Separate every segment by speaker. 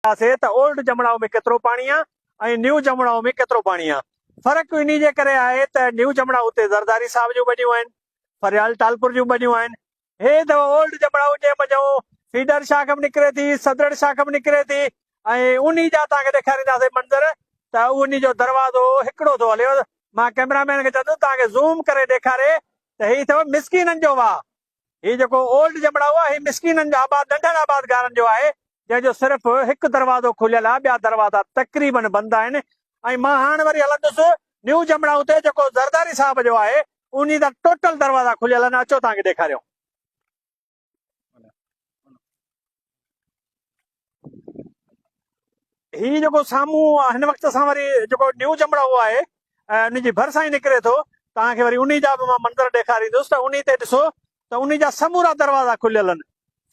Speaker 1: ڏيکارينداسي ته اولڊ جمڙائو ۾ ڪيترو پاڻي آ ۽ نيو جمڙائو ۾ ڪيترو پاڻي آ. فرق انهي جي ڪري آهي ته نيو جمڙائو تي زرداري صاحب جون ٻنيون آهن، فريال ٽالپر جون ٻنيون آهن. هي اٿو اولڊ جمڙائو جنهن منجهئون فيڊر شاخ به نڪري ٿي، سدرڙ شاخ به نڪري ٿي ۽ انهي جا توهان کي ڏيکارينداسي منظر ته انهي جو دروازو هڪڙو ٿو هلي. مان ڪئميرا مين کي چوندس توهان کي زوم ڪري ڏيکاري ته هي اٿو مسڪينن جو واهه. هي جيڪو اولڊ جمڙائو آهي، هي مسڪينن جو آباد ننڍن آبادگارن جو آهي، جنهن جو صرف هڪ دروازو کليل آهي، ٻيا دروازا تقريبن بند آهن ۽ مان هاڻ وري هلندس نيو جمڙائو تي جيڪو زرداري صاحب جو آهي، انهي جا ٽوٽل دروازا کليل آهن، اچو توهان کي ڏيکاريون. هي جيڪو سامهون هن وقت اسان وري جيڪو نيو جمڙائو آهي ان جي ڀرسان ئي نڪري ٿو توهان کي وري انهي جا به مان منظر ڏيکاريندس ته انهي تي ڏسو ته انهي جا سمورا دروازا کليل آهن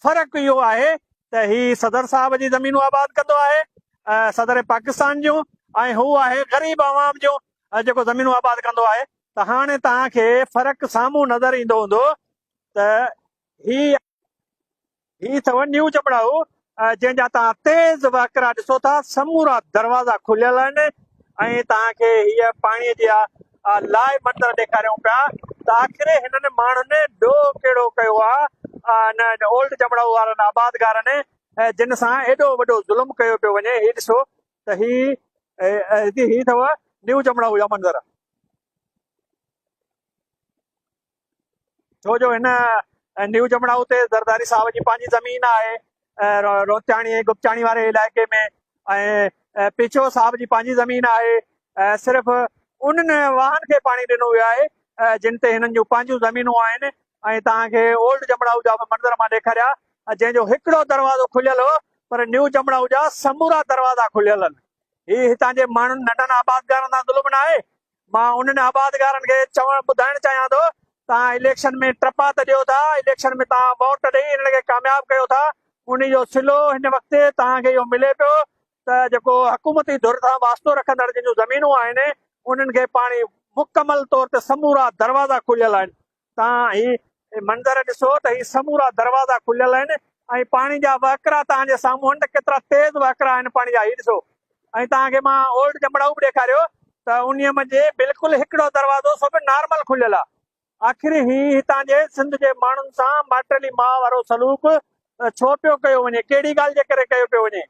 Speaker 1: فرق اهو آهي ته هي صدر صاحب جي زمينون آباد ڪندو آهي صدر پاڪستان جون ۽ هو آهي غريب عوام جون جيڪو زمينون آباد ڪندو آهي ته هاڻي توهان کي فرق سامهون نظر ايندو هوندو ته هي هي اٿو نيو چمڙائو جنهن جا توهان تيز وهڪرا ڏسو ٿا، سمورا دروازا کليل آهن ۽ توهان کي هيء پاڻيء جي لاء منظر ڏيکاريون پيا ته آخر هنن ماڻهن ڏوهه ڪهڙو ڪيو آهي هن اولڊ چمڙائو وارن آبادگارن جن سان ايڏو وڏو ظلم ڪيو پيو وڃي. هي ڏسو ته هي هي اٿو نيو چمڙائو جا منظر. ڇو جو هن نيو جمڙائو تي زرداري صاحب جي پنهنجي زمين آهي روتياڻي ۽ گپچاڻي واري علائقي ۾ ۽ پيچو صاحب جي پنهنجي زمين آهي صرف انهن واهن کي پاڻي ڏنو ويو آهي جن تي هنن جون پنهنجون زمينون آهن ۽ توهان کي اولڊ جمڙائو جا به منظر مان ڏيکاريا جنهن جو هڪڙو دروازو کليل هو پر نيو جمڙائو جا سمورا دروازا کليل آهن هي هتان جي ماڻهن ننڍن آبادگارن سان ظلم ناهي مان انهن آبادگارن کي چوڻ ٻڌائڻ چاهيان ٿو توهان اليڪشن ۾ ٽپا ته ڏيو ٿا اليڪشن ۾ توهان ووٽ ڏئي انهن کي ڪامياب ڪيو ٿا انهي جو صلو هن وقت توهان کي اهو ملي پيو ته جيڪو حڪومتي ڌر سان واسطو رکندڙ جن جون زمينون آهن انهن کي پاڻي مڪمل طور تي سمورا دروازا کليل آهن توهان هي منظر ڏسو ته هي سمورا دروازا کليل آهن ۽ پاڻي جا وهڪرا توهان جي سامهون آهن ته ڪيترا تيز وهڪرا آهن پاڻي جا هي ڏسو ۽ توهان کي مان اولڊ جمڙائو به ڏيکاريو ته انهي منجهه بلڪل هڪڙو دروازو سو به نارمل کليل آهي آخر هي هتان جي سنڌ جي ماڻهن سان ماٽيلي ماء وارو سلوڪ ڇو پيو ڪيو وڃي ڪهڙي ڳالهه جي ڪري ڪيو پيو وڃي.